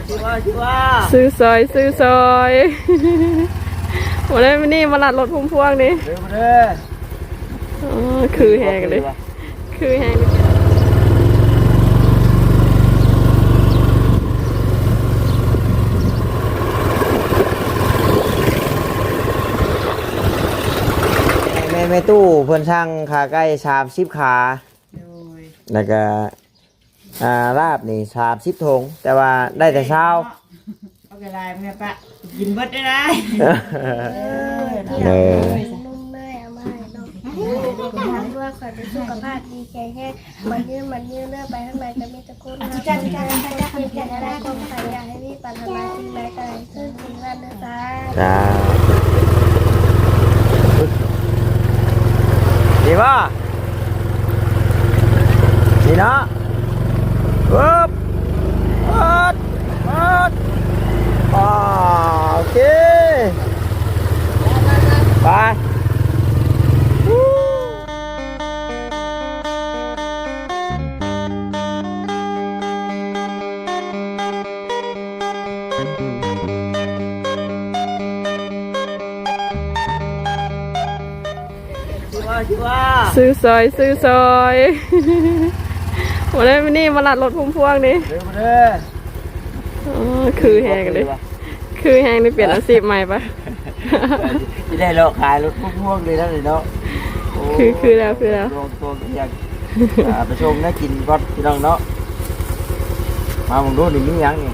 ຊື່ວ່າ ຊື່ວ່າ ຊື້ຊອຍ ຊື້ຊອຍ ບໍ່ໄດ້ ມື້ນີ້ມາລັດລົດພວງໆນີ້ ເດີ ເດີ ອໍ ຄືແຮງເດ້ ຄືແຮງເດ້ ແມ່ ແມ່ຕູ້ເພິ່ນສັ່ງຂາໄກ່ສາມສິບຂາ ໂດຍ ແລ້ວກະ ອ່າ ລາບນີ້ສາມສິບຖົງ ແຕ່ວ່າໄດ້ແຕ່ຊາວ ເອົາໄປຫຼາຍແມ່ປະ ກິນເບິດໄດ້ຫຼາຍ ເອີ ເອີ ເອີ ເອີ ນຸ່ມເລີຍ ເອົາມາໃຫ້ນ້ອງ ເພື່ອຂໍໃຫ້ສຸຂະພາບດີແຂງແຮງ ໝັ້ນຍືນ ໝັ້ນຍືນເດີ ໄປທາງໃດກໍມີແຕ່ຄົນຮັກ ເປັນໄປໄດ້ຄວາມຝັນ ຢ່າໃຫ້ມີປັນຫາ ສິ່ງໃດກໍໃຫ້ ສາທຸ ດີບໍ່? ດີເນາະ ປຶບ ປຶບ ປຶບ ອ່າ ໂອເຄ ໄປ ຊື້ຊອຍ ຊື້ຊອຍ ບໍ່ໄດ້ ມື້ນີ້ມາລັດລົດພວງໆນີ້ ເດີ ເດີ ອໍ ຄືແຮງເດ້ ຄືແຮງເດ້ ປ່ຽນອາຊີບໃໝ່ປະ ຊິໄດ້ເລາະຂາຍລົດພວງໆເລີຍນະນີ້ເນາະ ໂອ້ ຄື ຄືແລ້ວ ຄືແລ້ວ ພວງ ພວງ ອ່າ ໄປສົ່ງໄດ້ກິນກ່ອນພີ່ນ້ອງເນາະ ມາເບິ່ງດູນີ້ມີຫຍັງນີ້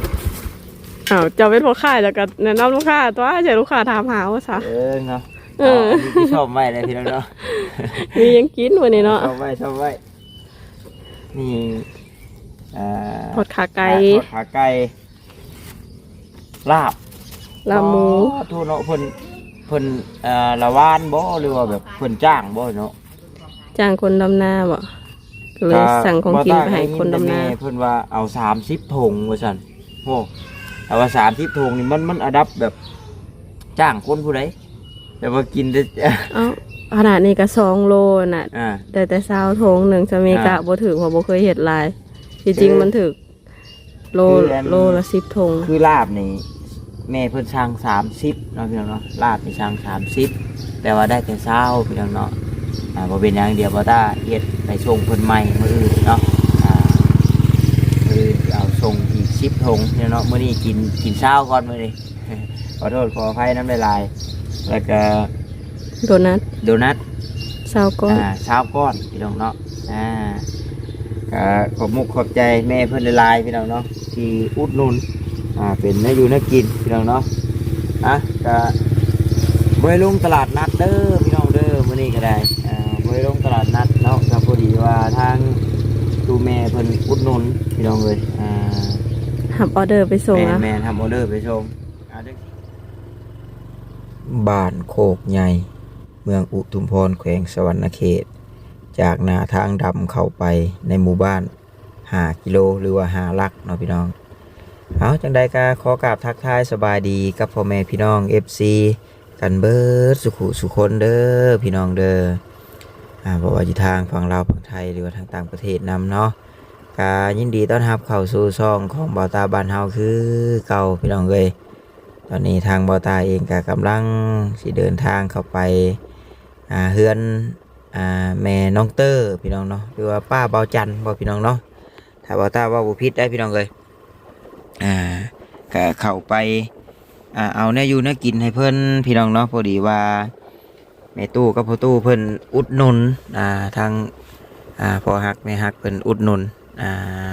ອ້າວ ເຈົ້າເປັນພໍ່ຂາຍ ເຈົ້າກໍແນະນຳລູກຄ້າຕົວະ ໃຫ້ລູກຄ້າຖາມຫາວ່າຊະ ເອີ ເນາະ ເອີ ເອົາ ອັນນີ້ທີ່ຊ້ອມໄວ້ເດ້ພີ່ນ້ອງເນາະ ມີຫຍັງກິນມື້ນີ້ເນາະ ຊ້ອມໄວ້ ຊ້ອມໄວ້ ນີ້ ອ່າ ທອດຂາໄກ່ ອ່າ ທອດຂາໄກ່ ລາບ ລາບໝູ ອໍ ໂທເນາະ ເພິ່ນ ເພິ່ນ ເອີ ລະຫວ່ານບໍ່ ຫຼືວ່າແບບເພິ່ນຈ້າງບໍ່ເນາະ ຈ້າງຄົນດຳນາບໍ ກໍເລີຍສັ່ງຂອງກິນໄປໃຫ້ຄົນດຳນາ ແມ່ເພິ່ນວ່າເອົາສາມສິບຖົງວ່າຊັ້ນ ໂອ້ ຖ້າວ່າສາມສິບຖົງນີ້ ມັນ ມັນລະດັບແບບຈ້າງຄົນຜູ້ໃດ ແບບວ່າກິນແຕ່ ເອົ້າ ຂະໜາດນີ້ກໍສອງໂລນະ ອ່າ ໄດ້ແຕ່ຊາວຖົງໜຶ່ງ ສາມີ ອ່າ ກະບໍ່ຖືກ ເພາະບໍ່ເຄີຍເຮັດຫຼາຍ ທີ່ຈິງມັນຖືກ ໂລ ຄືອັນ ໂລລະສິບຖົງ ຄືລາບນີ້ ແມ່ເພິ່ນສັ່ງສາມສິບເນາະ ພີ່ນ້ອງເນາະ ລາບນີ້ສັ່ງສາມສິບ ແຕ່ວ່າໄດ້ແຕ່ຊາວ ພີ່ນ້ອງເນາະ ອ່າ ບໍ່ເປັນຫຍັງ ດຽວບ່າວຕ້າເຮັດໄປສົ່ງເພິ່ນໃໝ່ມື້ອື່ນເນາະ ອ່າ ມື້ອື່ນຊິເອົາສົ່ງອີກສິບຖົງ ພີ່ນ້ອງເນາະ ມື້ນີ້ກິນ ກິນຊາວກ່ອນມື້ນີ້ ຂໍໂທດຂໍອະໄພນຳຫຼາຍໆ ແລ້ວກະ ໂດນັດ ໂດນັດ ຊາວກ້ອນ ອ່າ ຊາວກ້ອນ ພີ່ນ້ອງເນາະ ອ່າ ກະຂອບມຸກຂອບໃຈແມ່ເພິ່ນຫຼາຍໆ ພີ່ນ້ອງເນາະ ທີ່ອຸດໜູນ ອ່າ ເປັນແນວຢູ່ແນວກິນ ພີ່ນ້ອງເນາະ ອ່ະ ກະບໍ່ໄດ້ລົງຕະຫຼາດນັດເດີ ພີ່ນ້ອງເດີ ມື້ນີ້ກໍໄດ້ ອ່າ ບໍ່ໄດ້ລົງຕະຫຼາດນັດເນາະ ກໍພໍດີວ່າທາງ ຕູແມ່ເພິ່ນອຸດໜູນ ພີ່ນ້ອງເອີຍ ອ່າ ຮັບອໍເດີໄປສົ່ງ ແມ່ນ ແມ່ນ ຮັບອໍເດີໄປສົ່ງ ອ່າ ເດີ ບ້ານໂຄກໃຫຍ່ ເມືອງອຸທຸມພອນ ແຂວງສະຫວັນນະເຂດ ຈາກໜ້າທາງດຳເຂົ້າໄປໃນໝູ່ບ້ານຫ້າກິໂລ ຫຼືວ່າຫ້າຫຼັກເນາະພີ່ນ້ອງ. ເອົາ ຈັ່ງໃດກໍຂໍກາບທັກທາຍສະບາຍດີກັບພໍ່ແມ່ພີ່ນ້ອງ ເອັຟຊີ ກັນເບິດສຸຂູສຸຄົນເດີພີ່ນ້ອງເດີ. ອ່າ ບໍ່ວ່າຢູ່ທາງຝັ່ງລາວຝັ່ງໄທ ຫຼືວ່າທາງຕ່າງປະເທດນຳເນາະ ກໍຍິນດີຕ້ອນຮັບເຂົ້າສູ່ຊ່ອງຂອງບ່າວຕາບ້ານເຮົາຄືເກົ່າ ພີ່ນ້ອງເອີຍ. ຕອນນີ້ທາງບ່າວຕາເອງກໍກຳລັງຊິເດີນທາງເຂົ້າໄປ ອ່າ ເຮືອນ ອ່າ ແມ່ນ້ອງເຕີພີ່ນ້ອງເນາະ ຫຼືວ່າປ້າເບົາຈັນບໍພີ່ນ້ອງເນາະ ຖ້າບ່າວຕາເວົ້າບໍ່ຜິດໄດ໋ພີ່ນ້ອງເອີຍ. ອ່າ ກໍເຂົ້າໄປ ອ່າ ເອົາແນວຢູ່ແນວກິນໃຫ້ເພິ່ນພີ່ນ້ອງເນາະ. ພໍດີວ່າແມ່ຕູ້ກັບພໍ່ຕູ້ເພິ່ນອຸດໜູນ ອ່າ ທາງ ອ່າ ພໍ່ຮັກແມ່ຮັກເພິ່ນອຸດໜູນ ອ່າ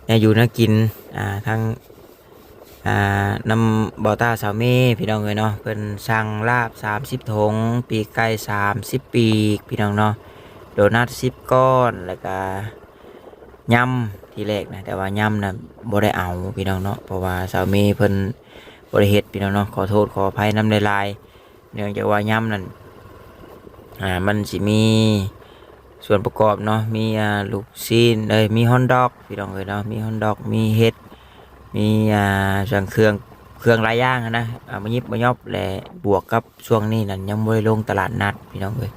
ແນວຢູ່ແນວກິນ ອ່າ ທາງ ອ່າ ນຳບ່າວຕາສາວເມພີ່ນ້ອງເອີຍເນາະ. ເພິ່ນສັ່ງລາບສາມສິບຖົງ ປີກໄກ່ສາມສິບປີກພີ່ນ້ອງເນາະ ໂດນັດສິບກ້ອນ ແລ້ວກະຍຳ ທີແລກນະ ແຕ່ວ່າຍຳນະບໍ່ໄດ້ເອົາພີ່ນ້ອງເນາະ ເພາະວ່າສາວເມເພິ່ນບໍ່ໄດ້ເຮັດພີ່ນ້ອງເນາະ. ຂໍໂທດຂໍອະໄພນຳຫຼາຍໆ ເນື່ອງຈາກວ່າຍຳນັ້ນ ອ່າ ມັນຊິມີສ່ວນປະກອບເນາະ ມີ ອ່າ ລູກຊີ້ນ ເອີຍ ມີຮອນດອກພີ່ນ້ອງເອີຍເນາະ ມີຮອນດອກ ມີເຫັດ ມີ ອ່າ ສັງເຄື່ອງ ເຄື່ອງຫຼາຍຢ່າງຫັ້ນນະ ອ່າ ມາຍິບມາຫຍັບ ແລະ ບວກກັບຊ່ວງນີ້ນັ້ນຍັງບໍ່ໄດ້ລົງຕະຫຼາດນັດພີ່ນ້ອງເອີຍ.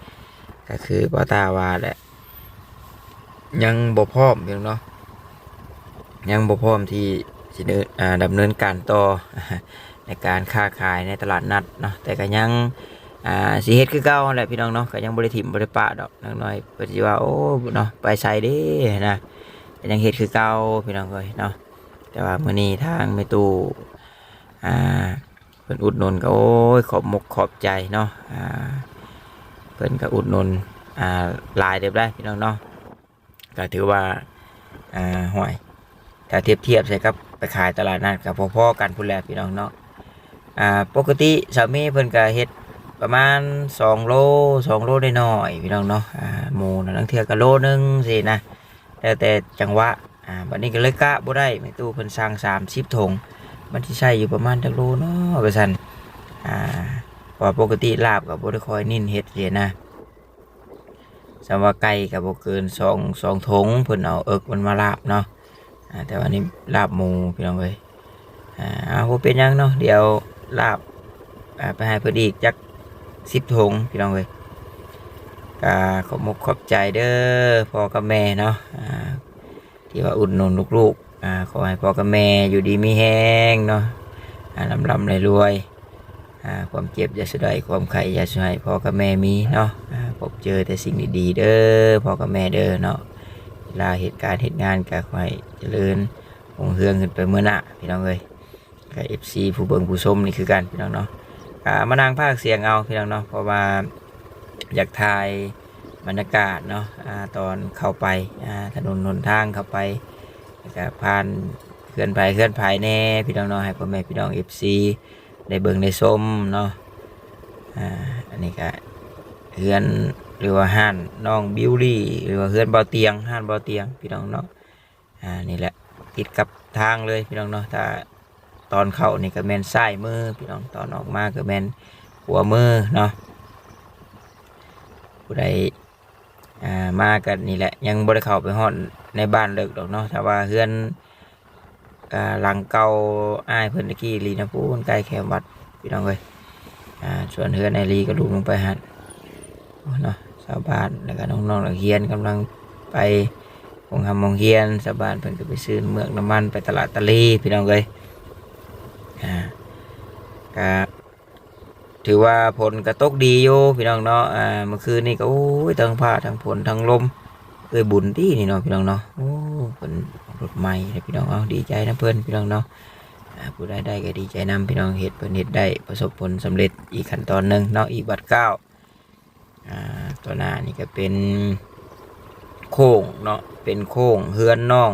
ກໍຄືບ່າວຕາວ່າແຫຼະ ຍັງບໍ່ພ້ອມພີ່ນ້ອງເນາະ ຍັງບໍ່ພ້ອມທີ່ ດຳເນີນ ອ່າ ດຳເນີນການຕໍ່ ໃນການຄ້າຂາຍໃນຕະຫຼາດນັດເນາະ. ແຕ່ກໍຍັງ ອ່າ ຊິເຮັດຄືເກົ່າຫັ້ນແຫຼະພີ່ນ້ອງເນາະ, ກໍຍັງບໍ່ໄດ້ຖິ້ມບໍ່ໄດ້ປະດອກ. ນາງນ້ອຍເພິ່ນຊິວ່າ ໂອ້ ເນາະ ໄປໃສເດ້ນະ, ກໍຍັງເຮັດຄືເກົ່າພີ່ນ້ອງເອີຍເນາະ. ແຕ່ວ່າມື້ນີ້ທາງແມ່ຕູ້ ອ່າ ເພິ່ນອຸດໜູນກໍ ໂອ້ຍ ຂອບມົກຂອບໃຈເນາະ. ອ່າ ເພິ່ນກໍອຸດໜູນ ອ່າ ຫຼາຍເຕີບໄດ໋ພີ່ນ້ອງເນາະ. ກໍຖືວ່າ ອ່າ ຫ້ວຍ ຖ້າທຽບທຽບໃສ່ກັບໄປຂາຍຕະຫຼາດນັດກໍພໍໆກັນພຸ້ນແຫຼະພີ່ນ້ອງເນາະ. ອ່າ ປົກກະຕິສາວເມເພິ່ນກໍເຮັດປະມານສອງໂລ ສອງໂລນ້ອຍໆ ພີ່ນ້ອງເນາະ. ອ່າ ໝູນັ້ນລາງເທື່ອກໍໂລໜຶ່ງຊີ້ນະ, ແລ້ວແຕ່ຈັງຫວະ. ອ່າ ບັດນີ້ກໍເລີຍກະບໍ່ໄດ້, ແມ່ຕູ້ເພິ່ນສັ່ງສາມສິບຖົງ, ມັນຊິໃຊ້ຢູ່ປະມານຈັກໂລເນາະວ່າຊັ້ນ. ອ່າ ເພາະວ່າປົກກະຕິລາບກໍບໍ່ໄດ້ຄ່ອຍນິນເຮັດຊີ້ນະ. ສຳວ່າໄກ່ກໍບໍ່ເກີນສອງ ສອງຖົງ ເພິ່ນເອົາເອິກມັນມາລາບເນາະ. ອ່າ ແຕ່ວ່ານີ້ລາບໝູພີ່ນ້ອງເອີຍ. ອ່າ ເອົາ ບໍ່ເປັນຫຍັງເນາະ, ດຽວລາບ ອ່າ ໄປໃຫ້ເພິ່ນອີກຈັກສິບຖົງພີ່ນ້ອງເອີຍ. ກໍຂອບມົກຂອບໃຈເດີພໍ່ກັບແມ່ເນາະ ອ່າ ທີ່ວ່າອຸດໜູນລູກໆ. ອ່າ ຂໍໃຫ້ພໍ່ກັບແມ່ຢູ່ດີມີແຮງເນາະ, ອ່າ ລ່ຳໆລວຍໆ. ອ່າ ຄວາມເຈັບຢ່າສູ່ໄດ້ ຄວາມໄຂ້ຢ່າສູ່ໃຫ້ພໍ່ກັບແມ່ມີເນາະ. ອ່າ ພົບເຈີແຕ່ສິ່ງດີໆເດີ ພໍ່ກັບແມ່ເດີເນາະ. ເວລາເຮັດການເຮັດງານກໍຂໍໃຫ້ຈະເລີນຮຸ່ງເຮືອງຂຶ້ນໄປເມືອໜ້າພີ່ນ້ອງເອີຍ. ກໍເອັຟຊີຜູ້ເບິ່ງຜູ້ຊົມນີ້ຄືກັນພີ່ນ້ອງເນາະ. ອ່າ ມານັ່ງພາກສຽງເອົາພີ່ນ້ອງເນາະ, ເພາະວ່າຢາກຖ່າຍບັນຍາກາດເນາະ ອ່າ ຕອນເຂົ້າໄປ ອ່າ ຖະໜົນຫົນທາງເຂົ້າໄປ ແລ້ວກໍຜ່ານເຮືອນໃຜເຮືອນໃຜແດ່ພີ່ນ້ອງເນາະ, ໃຫ້ພໍ່ແມ່ພີ່ນ້ອງເອັຟຊີ ໄດ້ເບິ່ງໄດ້ຊົມເນາະ. ອ່າ ອັນນີ້ກະເຮືອນ ຫຼືວ່າຮ້ານນ້ອງບິວລີ ຫຼືວ່າເຮືອນບ່າວຕຽງ ຮ້ານບ່າວຕຽງພີ່ນ້ອງເນາະ. ອ່າ ນີ້ແຫຼະ ຕິດກັບທາງເລີຍພີ່ນ້ອງເນາະ. ຖ້າຕອນເຂົ້ານີ້ກໍແມ່ນຊ້າຍມືພີ່ນ້ອງ, ຕອນອອກມາກໍແມ່ນຂວາມືເນາະ. ຜູ້ໃດ ອ່າ ມາກັນນີ້ແຫຼະ ຍັງບໍ່ໄດ້ເຂົ້າໄປຮອດໃນບ້ານເລິກດອກເນາະ. ຖ້າວ່າເຮືອນ ອ່າ ຫຼັງເກົ່າອ້າຍເພິ່ນຕະກີ້ລີນະ ພຸ້ນໃກ້ແຄມວັດພີ່ນ້ອງເອີຍ. ອ່າ ສ່ວນເຮືອນອ້າຍລີກໍຫຼຸບລົງໄປຫັ້ນເນາະ. ຊາວບ້ານ ແລ້ວກໍນ້ອງໆນັກຮຽນກຳລັງໄປໂຮງຮ່ຳໂຮງຮຽນ, ຊາວບ້ານເພິ່ນກໍໄປຊື້ເມືອກນ້ຳມັນ ໄປຕະຫຼາດຕະເລພີ່ນ້ອງເອີຍ. ອ່າ ກໍ ຖືວ່າຝົນກໍຕົກດີຢູ່ພີ່ນ້ອງເນາະ. ອ່າ ເມື່ອຄືນນີ້ກໍ ໂອ້ຍ ທັງຟ້າ ທັງຝົນ ທັງລົມ ເອື້ອຍບຸນຕິນີ້ເນາະພີ່ນ້ອງເນາະ. ໂອ້ ເພິ່ນອອກລົດໃໝ່ເດ້ພີ່ນ້ອງ. ເອົາ ດີໃຈນຳເພິ່ນພີ່ນ້ອງເນາະ. ອ່າ ຜູ້ໃດໄດ້ກໍດີໃຈນຳພີ່ນ້ອງ, ເຮັດ ເພິ່ນເຮັດໄດ້ປະສົບຜົນສຳເລັດອີກຂັ້ນຕອນໜຶ່ງເນາະ, ອີກບາດກ້າວ. ອ່າ ຕໍ່ໜ້ານີ້ກໍເປັນໂຄ້ງເນາະ, ເປັນໂຄ້ງເຮືອນນ້ອງ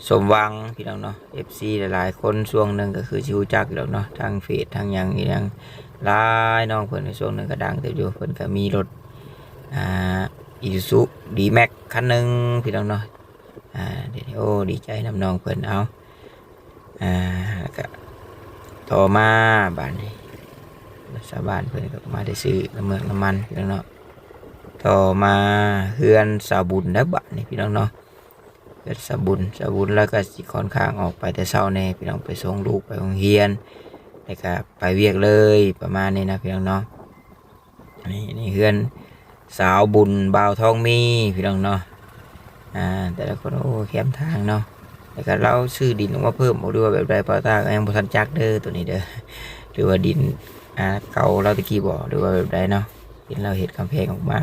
ສົມຫວັງພີ່ນ້ອງເນາະ. ເອັຟຊີຫຼາຍໆຄົນຊ່ວງໜຶ່ງກໍຄືຊິຮູ້ຈັກຢູ່ດອກເນາະ, ທາງເຟສທາງຫຍັງອີຫຍັງຫຼາຍ. ນ້ອງເພິ່ນໃນຊ່ວງໜຶ່ງກໍດັງເຕີບຢູ່, ເພິ່ນກໍມີລົດ ອ່າ ອີຊູຊູ ດີແມັກຄັນໜຶ່ງພີ່ນ້ອງເນາະ. ອ່າ ດຽວນີ້ ໂອ້ ດີໃຈນຳນ້ອງເພິ່ນ. ເອົາ ອ່າ ແລ້ວກະຕໍ່ມາບາດນີ້ ຊາວບ້ານເພິ່ນກໍມາໄດ້ຊື້ນ້ຳເມືອກນ້ຳມັນພີ່ນ້ອງເນາະ. ຕໍ່ມາເຮືອນສາວບຸນເດີບາດນີ້ພີ່ນ້ອງເນາະ, ເຮືອນສາວບຸນ. ສາວບຸນລາວກໍຊິຄ່ອນຂ້າງອອກໄປແຕ່ເຊົ້າແດ່ພີ່ນ້ອງ, ໄປສົ່ງລູກໄປໂຮງຮຽນ ແລ້ວກໍໄປວຽກເລີຍ ປະມານນີ້ນະພີ່ນ້ອງເນາະ. ນີ້ ນີ້ເຮືອນສາວບຸນ ບ່າວທອງມີພີ່ນ້ອງເນາະ. ອ່າ ແຕ່ລະຄົນ ໂອ້ ແຄມທາງເນາະ. ແລ້ວກໍລາວຊື້ດິນອອກມາເພີ່ມບໍ່ ຫຼືວ່າແບບໃດ ບ່າວຕ້າກໍຍັງບໍ່ທັນຈັກເດີ ໂຕນີ້ເດີ ຫຼືວ່າດິນ ອ່າ ເກົ່າລາວແຕ່ກີ້ບໍ່ ຫຼືວ່າແບບໃດເນາະ. ເຫັນລາວເຮັດກຳແພງອອກມາ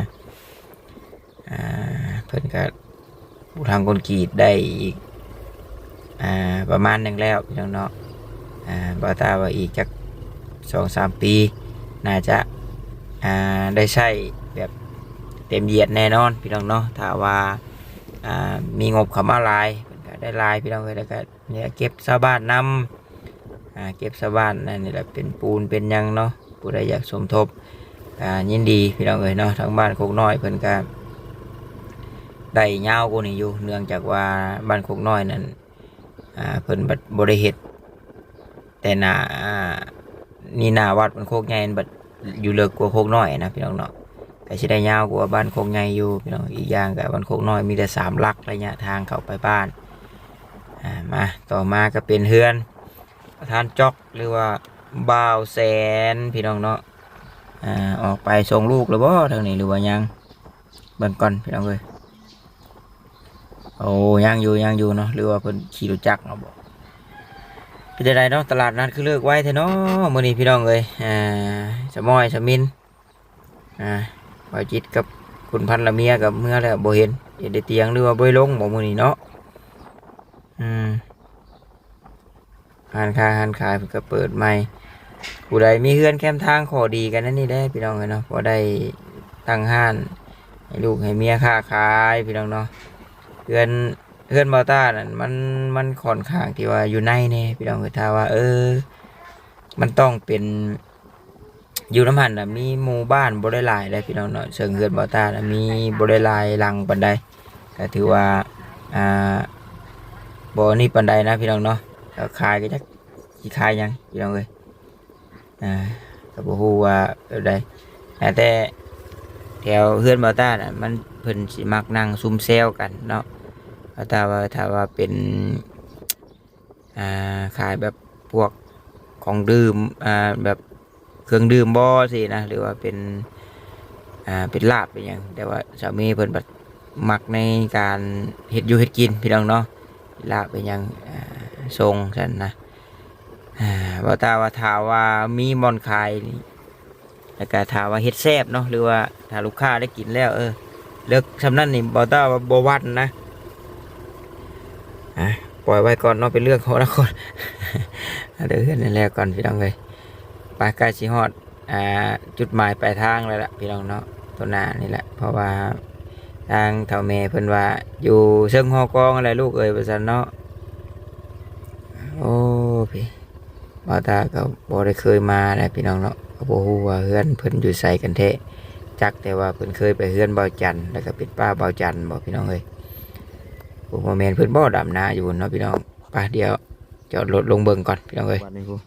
ອ່າ ເພິ່ນກໍປູທາງຄອນກຣີດໄດ້ອີກ ອ່າ ປະມານໜຶ່ງແລ້ວພີ່ນ້ອງເນາະ. ອ່າ ບ່າວຕ້າວ່າອີກຈັກສອງສາມປີ ໜ້າຈະ ອ່າ ໄດ້ໃຊ້ແບບເຕັມຢຽດແນ່ນອນພີ່ນ້ອງເນາະ. ຖ້າວ່າ ອ່າ ມີງົບເຂົ້າມາຫຼາຍ ເພິ່ນກໍໄດ້ຫຼາຍພີ່ນ້ອງເອີຍ. ແລ້ວກໍ ນີ້ແຫຼະ ເກັບຊາວບ້ານນຳ ອ່າ ເກັບຊາວບ້ານນັ້ນນີ້ແຫຼະ ເປັນປູນເປັນຫຍັງເນາະ. ຜູ້ໃດຢາກສົມທົບ ກໍຍິນດີພີ່ນ້ອງເອີຍເນາະ. ທາງບ້ານໂຄກນ້ອຍເພິ່ນກໍໄດ້ຍາວກວ່ານີ້ຢູ່ ເນື່ອງຈາກວ່າບ້ານໂຄກນ້ອຍນັ້ນ ອ່າ ເພິ່ນບັດບໍ່ໄດ້ເຮັດແຕ່ໜ້າ ອ່າ ນີ້ໜ້າວັດມັນໂຄກໃຫຍ່ ມັນບັດຢູ່ເລິກກວ່າໂຄກນ້ອຍນະພີ່ນ້ອງເນາະ. ກໍຊິໄດ້ຍາວກວ່າບ້ານໂຄກໃຫຍ່ຢູ່ພີ່ນ້ອງ. ອີກຢ່າງກໍບ້ານໂຄກນ້ອຍມີແຕ່ສາມຫຼັກ ໄລຍະທາງເຂົ້າໄປບ້ານ. ອ່າ ມາ ຕໍ່ມາກໍເປັນເຮືອນປະທານຈອກ ຫຼືວ່າບ່າວແສນພີ່ນ້ອງເນາະ. ອ່າ ອອກໄປສົ່ງລູກແລ້ວບໍ່ທາງນີ້ ຫຼືວ່າຍັງ? ເບິ່ງກ່ອນພີ່ນ້ອງເອີຍ. ໂອ້ ຍັງຢູ່ ຍັງຢູ່ເນາະ. ຫຼືວ່າເພິ່ນຂີ່ລົດຈັກເອົາບໍ່? ເປັນຈັ່ງໃດເນາະ ຕະຫຼາດນັດຄືເລີກໄວແທ້ເນາະມື້ນີ້ພີ່ນ້ອງເອີຍ. ອ່າ ສະໝອຍ ສະມິນ ອ່າ ບ່າວຈິດກັບຄຸນພັນລະເມຍກໍເມືອແລ້ວ ບໍ່ເຫັນ ເຫັນແຕ່ຕຽງ ຫຼືວ່າບໍ່ໄດ້ລົງບໍ່ມື້ນີ້ເນາະ. ອືມ ຮ້ານຄ້າຮ້ານຂາຍເພິ່ນກໍເປີດໃໝ່. ຜູ້ໃດມີເຮືອນແຄມທາງ ຂໍ້ດີກັນນັ້ນນີ້ແຫຼະພີ່ນ້ອງເອີຍເນາະ, ພໍໄດ້ຕັ້ງຮ້ານໃຫ້ລູກໃຫ້ເມຍຄ້າຂາຍພີ່ນ້ອງເນາະ. ເຮືອນ ເຮືອນບ່າວຕ້ານັ້ນ ມັນ ມັນຂ້ອນຂ້າງທີ່ວ່າຢູ່ໃນແດ່ພີ່ນ້ອງເອີຍ. ຖ້າວ່າ ເອີ ມັນຕ້ອງເປັນ ຢູ່ນຳຫັ້ນນະ ມີໝູ່ບ້ານບໍ່ໄດ້ຫຼາຍເດ້ພີ່ນ້ອງເນາະ, ເຊິ່ງເຮືອນບ່າວຕ້ານະ ມີບໍ່ໄດ້ຫຼາຍຫຼັງປານໃດ ກໍຖືວ່າ ອ່າ ບໍ່ນີ້ປານໃດນະພີ່ນ້ອງເນາະ. ກໍຂາຍກໍຈັກຊິຂາຍຫຍັງພີ່ນ້ອງເອີຍ. ອ່າ ກໍບໍ່ຮູ້ວ່າແບບໃດ ແຕ່ແຖວເຮືອນບ່າວຕ້ານະ ມັນ ເພິ່ນຊິມັກນັ່ງຊຸມແຊວກັນເນາະ. ຖ້າວ່າ ຖ້າວ່າເປັນ ອ່າ ຂາຍແບບພວກຂອງດື່ມ ອ່າ ແບບເຄື່ອງດື່ມບໍ່ຊີ້ນະ ຫຼືວ່າເປັນ ອ່າ ເປັນລາບເປັນຫຍັງ. ແຕ່ວ່າສາມີເພິ່ນບັດມັກໃນການເຮັດຢູ່ເຮັດກິນພີ່ນ້ອງເນາະ, ລາບເປັນຫຍັງ ອ່າ ສົ່ງຊັ້ນນະ. ອ່າ ບໍ່ ແຕ່ວ່າຖ້າວ່າມີບ່ອນຂາຍນີ້ ແລ້ວກະຖ້າວ່າເຮັດແຊບເນາະ ຫຼືວ່າຖ້າລູກຄ້າໄດ້ກິນແລ້ວ ເອີ ເລິກຊ່ຳນັ້ນນີ້ ບໍ່ຕ້ອງວ່າບໍ່ຫວັ່ນນະ. ອ່ະ ປ່ອຍໄວ້ກ່ອນເນາະ ເປັນເລື່ອງຂອງອະນາຄົດ. ເດີ ເຮືອນນີ້ແລ້ວກ່ອນພີ່ນ້ອງເອີຍ. ໄປ ໃກ້ຊິຮອດ ອ່າ ຈຸດໝາຍປາຍທາງແລ້ວລະພີ່ນ້ອງເນາະ, ໂຕໜ້ານີ້ແຫຼະ. ເພາະວ່າທາງເຖົ້າແມ່ເພິ່ນວ່າ ຢູ່ເຊິ່ງຫໍກອງຫັ້ນແຫຼະລູກເອີຍ ວ່າຊັ້ນເນາະ. ໂອ້ ພີ່ ບ່າວຕາກໍບໍ່ໄດ້ເຄີຍມາແຫຼະພີ່ນ້ອງເນາະ, ກໍບໍ່ຮູ້ວ່າເຮືອນເພິ່ນຢູ່ໃສກັນແທ້. ຈັກແຕ່ວ່າເພິ່ນເຄີຍໄປເຮືອນບ່າວຈັນ ແລ້ວກໍເປັນປ້າບ່າວຈັນບໍພີ່ນ້ອງເອີຍ. ບໍ່ແມ່ນເພິ່ນບໍ່ດຳນາຢູ່ພຸ້ນເນາະພີ່ນ້ອງ. ໄປ ດຽວຈອດລົດລົງເບິ່ງກ່ອນພີ່ນ້ອງເອີຍ. ບາດນີ້ພຸ້ນ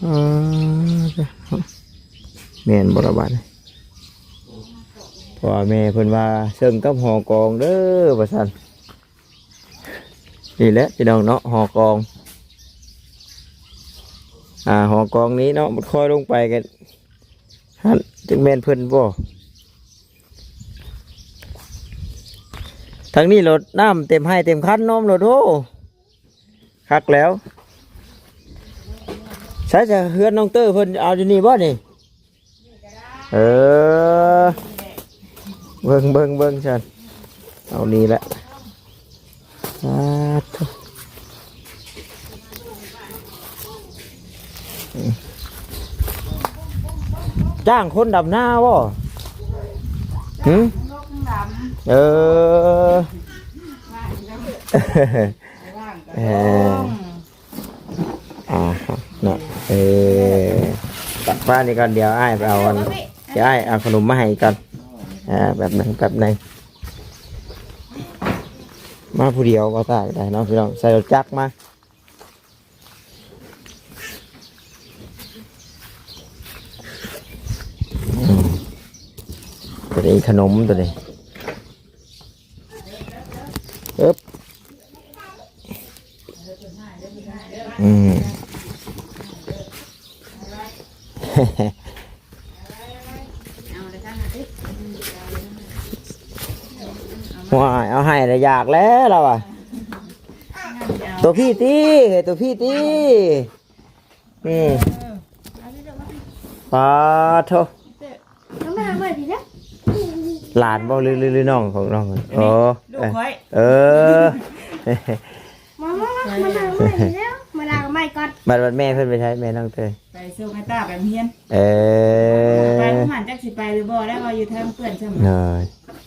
ເອີ ແມ່ນບໍ່ລະບາດນີ້? ເພາະວ່າແມ່ເພິ່ນວ່າເຊິ່ງກັບຫໍກອງເດີ ວ່າຊັ້ນ. ນີ້ແຫຼະພີ່ນ້ອງເນາະ ຫໍກອງ ອ່າ ຫໍກອງນີ້ເນາະ. ມັນຄ່ອຍລົງໄປກັນຫັ້ນ ຈັກແມ່ນເພິ່ນບໍ່? ທາງນີ້ລົດນ້ຳເຕັມໄຮ່ເຕັມຄັນນ້ອມລົດ. ໂອ້ ຄັກແລ້ວ. ໃສຈະເຮືອນນ້ອງເຕີເພິ່ນເອົາຢູ່ນີ້ບໍ່ນີ້? ເອີ ເບິ່ງ ເບິ່ງ ເບິ່ງຊັ້ນ ເອົານີ້ແຫຼະ. ສາທຸ ຈ້າງຄົນດຳນາບໍ່? ຫື? ເອີ ເອີ ອ່າ ເນາະ ເອີ ປະ ປະນີ້ກ່ອນ ດຽວອ້າຍໄປເອົາອັນ ດຽວອ້າຍເອົາຂະໜົມມາໃຫ້ກ່ອນ. ອ່າ ແປັບໜຶ່ງ ແປັບໜຶ່ງ ມາຜູ້ດຽວບໍ່ຕາຍໄດ້ເນາະພີ່ນ້ອງ ໃສ່ລົດຈັກມາ. ອືມ ຕົວນີ້ຂະໜົມຕົວນີ້. ເອີບ ອືມ ໂອ້ຍ ເອົາໃຫ້ລະຢາກແລ້ວລາວວ່າ. ຕົວພີ້ຕິ ເຮີ້ຍ ຕົວພີ້ຕິ. ອືມ ປາໂທ ເອົາມາຫາໃໝ່ພີ້ເດີ. ຫຼານບໍ່ ຫຼື ຫຼື ຫຼືນ້ອງຂອງນ້ອງ? ອັນນີ້ ອໍ ລູກຂ້ອຍ ເອີ ເອີ ມາ ມາ ມາ ມານັ່ງໃໝ່ພີ້ເດີ ມານັ່ງໃໝ່ກ່ອນ. ບັດ ບັດແມ່ເພິ່ນໄປໃສ ແມ່ນ້ອງເຕີ? ໄປສົ່ງໃຫ້ຕາໄປໂຮງຮຽນ. ເອີ ໄປໂຮງຮຽນ ຈັກຊິໄປຫຼືບໍ່ ແລ້ວວ່າຢູ່ທາງເປື້ອນຊ້ຳ. ໂດຍ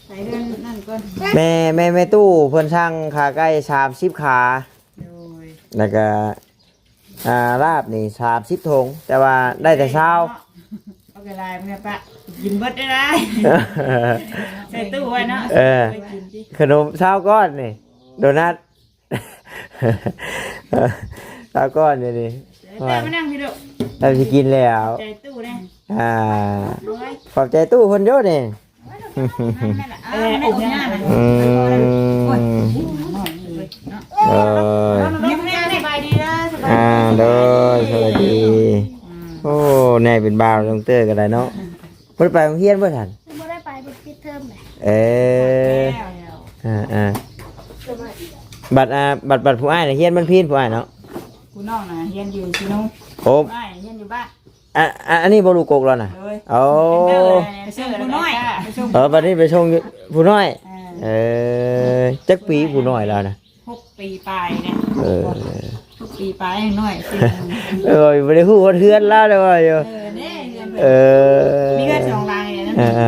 ໄປເຮືອນນັ້ນກ່ອນ. ແມ່ ແມ່ ແມ່ຕູ້ເພິ່ນສັ່ງຂາໄກ່ສາມສິບຂາ. ໂດຍ ແລ້ວກະ ອ່າ ລາບນີ້ສາມສິບຖົງ ແຕ່ວ່າໄດ້ແຕ່ຊາວ. ເອົາໄປຫຼາຍ ເມື່ອປະກິນເບິດໄດ້ຫຼາຍ ໃສ່ຕູ້ໄວ້ເນາະ. ເອີ ໄປກິນຕິ ຂະໜົມຊາວກ້ອນນີ້ ໂດນັດຊາວກ້ອນນີ້. ແຕ່ມານັ່ງພີ້ລູກ ແລ້ວຊິກິນແລ້ວ ໃຈຕູ້ແດ່. ອ່າ ໂດຍ ຂອບໃຈຕູ້ເພິ່ນຢູ່ນີ້. ເອີ ອືມ ເອີ ສະບາຍດີເດີ ສະບາຍດີ ອ່າ ໂດຍ ສະບາຍດີ. ໂອ້ ໃຫຍ່ເປັນບ່າວ ນ້ອງເຕີກໍໄດ້ເນາະ. ບໍ່ໄດ້ໄປໂຮງຮຽນບໍ່ຊັ້ນ? ບໍ່ໄດ້ໄປ ເພິ່ນປິດເທີມແຫຼະ. ເອີ ອ່າໆ ສະບາຍດີ. ບັດ ອ່າ ບັດ ບັດຜູ້ອ້າຍນະຮຽນບ້ານພີນ ຜູ້ອ້າຍເນາະ ຜູ້ນ້ອງນະຮຽນຢູ່ຊີໂນ ໂອ້ ຜູ້ອ້າຍນະຮຽນຢູ່ບ້ານ ອ່ະ ອ່ະ ອັນນີ້ບໍ່ລູກກົກລາວນະ ໂດຍ ໂອ້ ໄປສົ່ງຜູ້ນ້ອຍ ໄປສົ່ງ ເອີ ບັດນີ້ໄປສົ່ງຜູ້ນ້ອຍ ເອີ ເອີ ຈັກປີຜູ້ນ້ອຍລາວນະ ຫົກປີປາຍເດ້ ເອີ ຫົກປີປາຍຍັງນ້ອຍ ເອີ ບໍ່ໄດ້ຮູ້ຮອດເຮືອນລາວເລີຍວ່າຢູ່ ເອີ ເອີ ມີເຮືອນສອງຫຼັງນີ້ນະ ເອີ ເອີ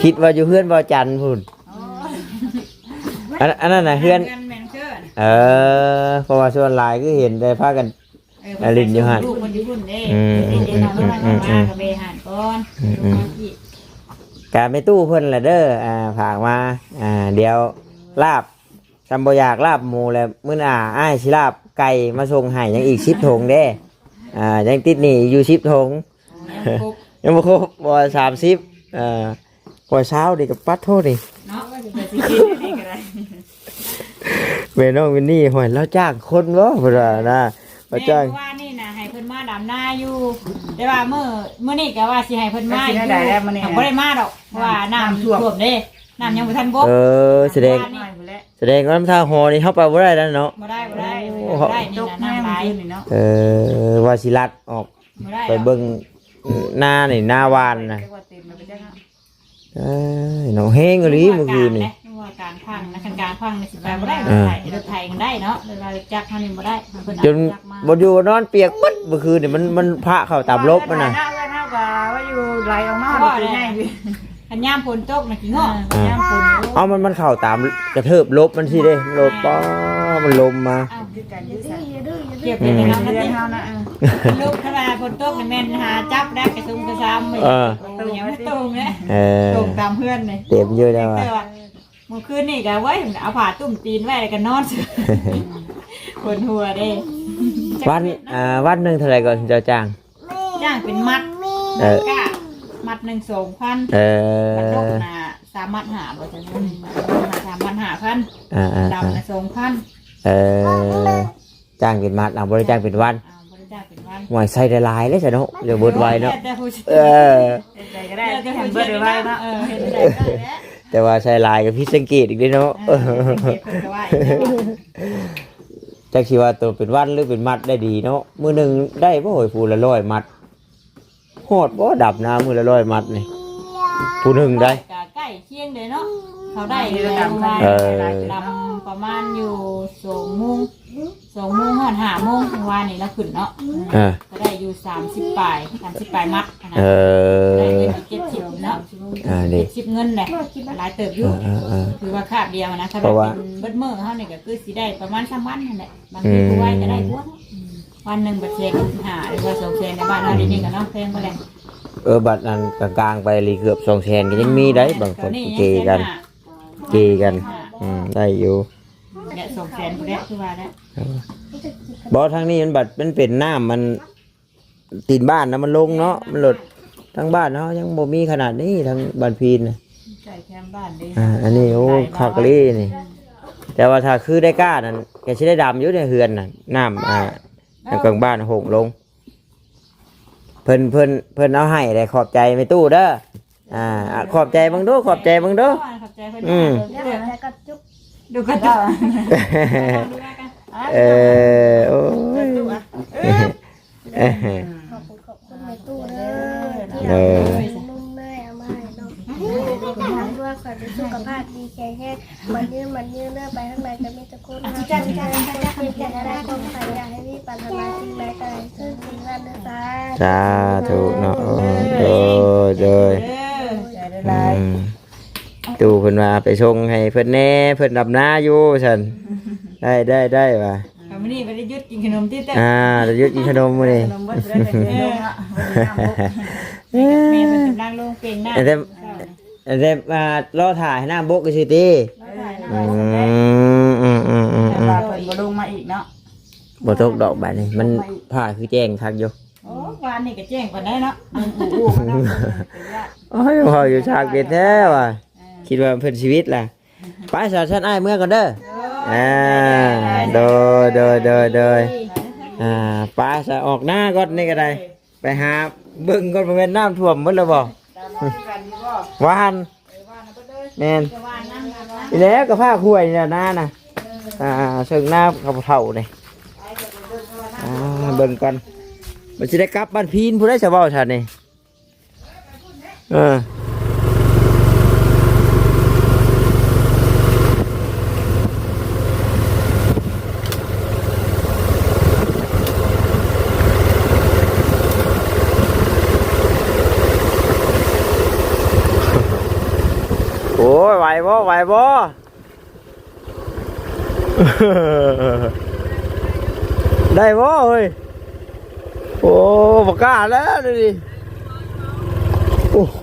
ຄິດວ່າຢູ່ເຮືອນບ່າວຈັນພຸ້ນ ໂອ້ ອັນ ອັນນັ້ນນະເຮືອນ ເຮືອນແມ່ນເກີດ ເອີ ເພາະວ່າສ່ວນຫຼາຍຄືເຫັນແຕ່ພາກັນ ເອີ ມາຫຼິ້ນຢູ່ຫັ້ນ ລູກເພິ່ນຢູ່ພຸ້ນເດ້ ອືມ ເພິ່ນເດ້ ອືມ ເອົາ ອືມ ມາ ອືມ ກໍໄປຫັ້ນກ່ອນ ອືມ ອືມ ມາທີ່ ກະແມ່ຕູ້ເພິ່ນລະເດີ ອ່າ ຝາກມາ ອ່າ ດຽວລາບ ຊ່ຳບໍ່ຢາກລາບໝູແລ້ວ ມື້ໜ້າອ້າຍຊິລາບໄກ່ມາສົ່ງໃຫ້ ຍັງອີກສິບຖົງເດ້ ອ່າ ຍັງຕິດໜີ້ຢູ່ສິບຖົງ ຍັງບໍ່ຄົບ ຍັງບໍ່ຄົບ ບໍ່ ສາມສິບ ເອີ ກວ່າຊາວນີ້ກໍປັດໂທນີ້ ເນາະ ວ່າຊິກິນອັນນີ້ກໍໄດ້ ແມ່ນ້ອງວິນນີ້ ຫ້ວຍ ລາວຈ້າງຄົນບໍ່ ເພິ່ນວ່ານະ ລາວຈ້າງ ແມ່ນ ເມື່ອວານນີ້ນະ ໃຫ້ເພິ່ນມາດຳນາຢູ່ ແຕ່ວ່າມື້ ມື້ນີ້ກໍວ່າຊິໃຫ້ເພິ່ນມາຢູ່ ກໍຊິໄດ້ແລ້ວມື້ນີ້ ກໍບໍ່ໄດ້ມາດອກ ເພາະວ່ານ້ຳ ນ້ຳຖ້ວມ ຖ້ວມເດ້ ນ້ຳຍັງບໍ່ທັນບົກ ເອີ ສະແດງ ວານນີ້ ສະແດງວ່າທາງຫໍນີ້ເຮົາໄປບໍ່ໄດ້ແລ້ວເນາະ ບໍ່ໄດ້ ບໍ່ໄດ້ ໂອ້ ບໍ່ໄດ້ ນີ້ ຕົກ ນ້ຳ ນ້ຳຫຼາຍ ຂຶ້ນນີ້ເນາະ ເອີ ວ່າຊິລັດອອກ ບໍ່ໄດ້ ໄປເບິ່ງນານີ້ ນາຫວ່ານນະ ຈັກວ່າເຕັມແລ້ວໄປຈັກເນາະ ເອີຍ ເນາະ ແຮງອີ່ຫຼີມື້ຄືນນີ້ ວ່າກາງແຫຼະ ວ່າກາງພັງນະ ຄັນກາງພັງນີ້ຊິໄປບໍ່ໄດ້ ອ່າ ລົດໄຖ ລົດໄຖກໍໄດ້ເນາະ ແຕ່ວ່າຈັກເຮົານີ້ບໍ່ໄດ້ ເພິ່ນເອົາຈັກມາ ບໍ່ຢູ່ນອນປຽກໝົດມື້ຄືນນີ້ ມັນ ມັນພະເຂົ້າຕາມລົບມັນນະ ເຮືອນເຮົາກໍວ່າຢູ່ໄຫຼອອກມາ ລົດໃຫຍ່ ຄັນຍາມຝົນຕົກນະຂີ້ງອກ ອ່າ ຍາມຝົນ ເອົາ ມັນ ມັນເຂົ້າຕາມກະເທີບລົບມັນຊີ້ເດ້ ລົບ ປ້າ ມັນລົມມາ ເອົາ ຄືກັນຢູ່ຊັ້ນ ເກັບໄປແຕ່ເຮົາມັນຕິ ເຮືອນເຮົານະ ເອີ ລົບ ຄັນວ່າຝົນຕົກນີ້ແມ່ນຫາຈັບໄດ້ກະຊຸມກະຊາມ ເອີ ໂອ້ ຍັງບໍ່ຕົງເດ້ ເອີ ຕົງຕາມເຮືອນນີ້ ເຕັມຢູ່ແລ້ວວ່າ ແຕ່ວ່າມື້ຄືນນີ້ກະ ໂອ້ຍ ເອົາຜ້າຕຸ້ມຕີນໄວ້ແລ້ວກະນອນ ປວດຫົວເດ້ ວັນ ອ່າ ວັນໜຶ່ງເທົ່າໃດກໍເຈົ້າຈ້າງ? ຈ້າງເປັນມັດ ເອີ ກະມັດໜຶ່ງສອງພັນ ເອີ ມັດນົກນະ ສາມມັດຫ້າ ບໍ່ຈັ່ງຊັ້ນ ສາມມັດຫ້າພັນ ອ່າໆໆ ດຳນະສອງພັນ ເອີ ຈ້າງເປັນມັດ ເອົາ ບໍ່ໄດ້ຈ້າງເປັນວັນ ອ່າ ບໍ່ໄດ້ຈ້າງເປັນວັນ ຫວຍ ໃສ່ຫຼາຍໆເດ້ຊະເນາະ ດຽວເບິດໄວເນາະ ແລ້ວແຕ່ຜູ້ ເອີ ໃສ່ໃດກໍໄດ້ ແລ້ວແຕ່ຜູ້ ໃຫ້ເບິດໄວເນາະ ເອີ ໃສ່ໃດກໍໄດ້ແຫຼະ ແຕ່ວ່າໃສ່ຫຼາຍກໍຜິດສັງເກດອີກເດ້ເນາະ ເອີ ຜິດສັງເກດເພິ່ນກໍວ່າອີກເນາະ ຈັກຊິວ່າໂຕເປັນວັນ ຫຼື ເປັນມັດໄດ້ດີເນາະ ມື້ໜຶ່ງໄດ້ບໍ່ ໂອ້ຍ ຜູ້ລະຮ້ອຍມັດ ຮອດບໍ່ ດຳນາມື້ລະຮ້ອຍມັດນີ້ ຜູ້ໜຶ່ງໄດ້ ກະໃກ້ຄຽງເດ້ເນາະ ເຂົາໄດ້ຢູ່ແລ້ວ ເອີ ດຳປະມານຢູ່ສອງໂມງ ສອງໂມງຮອດຫ້າໂມງ ວານນີ້ລາວຂຶ້ນເນາະ ເອີ ກະໄດ້ຢູ່ສາມສິບປາຍ ສາມສິບປາຍມັດຫັ້ນນະ ເອີ ໄດ້ເງິນຢູ່ເຈັດສິບເນາະ ອ່າ ເຈັດສິບເງິນແຫຼະ ຫຼາຍເຕີບຢູ່ ເອີໆໆ ຖືວ່າຄາບດຽວນະ ຄັນວ່າເປັນເບິດມື້ເຮົານີ້ກະຄືຊິໄດ້ປະມານສາມວັນຫັ້ນແຫຼະ ບາງທີຜູ້ໄວກໍໄດ້ກວ່າເນາະ ອືມ ວັນໜຶ່ງບັດແສນຫ້າ ຫຼືວ່າສອງແສນ ໃນບ້ານເຮົາດຽວນີ້ກໍເນາະ ແພງໄປແລ້ວ ເອີ ບັດອັນກາງໆໄປນີ້ເກືອບສອງແສນກໍຍັງມີໄດ໋ ບາງຄົນເກກັນ ເກກັນ ອືມ ໄດ້ຢູ່ ແລະສອງແສນພຸ້ນແຫຼະ ຄືວ່າແຫຼະ ເອີ ບໍ່ ທາງນີ້ມັນບັດ ມັນເປັນນ້ຳ ມັນຕີນບ້ານນະ ມັນລົງເນາະ ມັນລົດ ທາງບ້ານເຮົາຍັງບໍ່ມີຂະໜາດນີ້ ທາງບ້ານພີນນະ ໃກ້ແຄມບ້ານເດ້ ອ່າ ອັນນີ້ ໂອ້ ຄັກອີ່ຫຼີນີ້ ແຕ່ວ່າຖ້າຄືໄດ້ກ້ານັ້ນ ກໍຊິໄດ້ດຳຢູ່ໃນເຮືອນນະ ນ້ຳ ອ່າ ນ້ຳກາງບ້ານຫົງລົງ ເພິ່ນ ເພິ່ນ ເພິ່ນເອົາໃຫ້ໄດ້ ຂອບໃຈແມ່ຕູ້ເດີ ອ່າ ຂອບໃຈເບິ່ງດູ ຂອບໃຈເບິ່ງດູ ຂອບໃຈເພິ່ນ ອືມ ເດີ ແລ້ວກໍຈຸບ ດູກັນ ເອີ ໂອ້ຍ ເອີ ຂອບຄຸນ ຂອບຄຸນແມ່ຕູ້ເດີ ທີ່ເອົາເງິນມາໃຫ້ນ້ອງ ເພື່ອຂໍໃຫ້ສຸຂະພາບດີແຂງແຮງ ໝັ້ນຍືນ ໝັ້ນຍືນເດີ ໄປທາງໃດກໍມີແຕ່ຄົນຮັກ ເປັນຫຍັງໄດ້ຄວາມໄຄ ຢາກໃຫ້ມີປາຖະໜາສິ່ງໃດກໍໃຫ້ຄືນສິ່ງນັ້ນເດີ ສາ ສາທຸເນາະ ໂອ້ຍ ໂດຍ ໂດຍ ເດີ ຂອບໃຈຫຼາຍ ອືມ ຕູ້ເພິ່ນວ່າໄປສົ່ງໃຫ້ເພິ່ນແດ່ ເພິ່ນດຳນາຢູ່ຊັ້ນ ໄດ້ ໄດ້ ໄດ້ວ່າ ອ່າ ມື້ນີ້ບໍ່ໄດ້ຢຸດກິນຂະໜົມຕິ ອ່າ ໄດ້ຢຸດກິນຂະໜົມມື້ນີ້ ຂະໜົມເບິດແລ້ວ ເອີ ແມ່ເພິ່ນກຳລັງລົງເປັງນ້ຳ ແຕ່ ແຕ່ວ່າລໍຖ້າໃຫ້ນ້ຳບົກຊື່ຕິ ລໍຖ້າໃຫ້ນ້ຳບົກ ອືມ ອືມ ອືມ ອືມ ແຕ່ວ່າເພິ່ນບໍ່ລົງມາອີກເນາະ ບໍ່ຕົກດອກບາດນີ້ ມັນຟ້າຄືແຈ້ງຄັກຢູ່ ໂອ້ ວານນີ້ກໍແຈ້ງປານໃດເນາະ ໂອ້ຍ ເວົ້າຢູ່ຊາກເປັນແທ້ວ່າ ເອີ ຄິດວ່າເພິ່ນຊີວິດລະ ໄປຊະ ຊັ້ນອ້າຍເມືອກ່ອນເດີ ໂດຍ ອ່າ ໂດຍ ໂດຍ ໂດຍ ໂດຍ ອ່າ ໄປຊະ ອອກໜ້າກ່ອນນີ້ກໍໄດ້ ໄປຫາເບິ່ງກ່ອນ ບໍ່ແມ່ນນ້ຳຖ້ວມໝົດແລ້ວບໍ່ ຫວ່ານ ແມ່ນ ນີ້ແຫຼະ ກໍພາກຫ້ວຍນີ້ແຫຼະ ນານະ ອ່າ ເຊິ່ງໜ້າເຂົາເຖົ້ານີ້ ອ່າ ເບິ່ງກ່ອນ ມັນຊິໄດ້ກັບບ້ານພີນພຸ້ນໃດ໋ ສະເວົ້າຊັ້ນນີ້. ເອີ ໂອ້ຍ ໄຫວບໍ່ ໄຫວບໍ່? ໄດ້ບໍ່ເຮີ້ຍ? ໂອ້ ບໍ່ກ້າແລ້ວດຽວນີ້. ໂອ້ໂຫ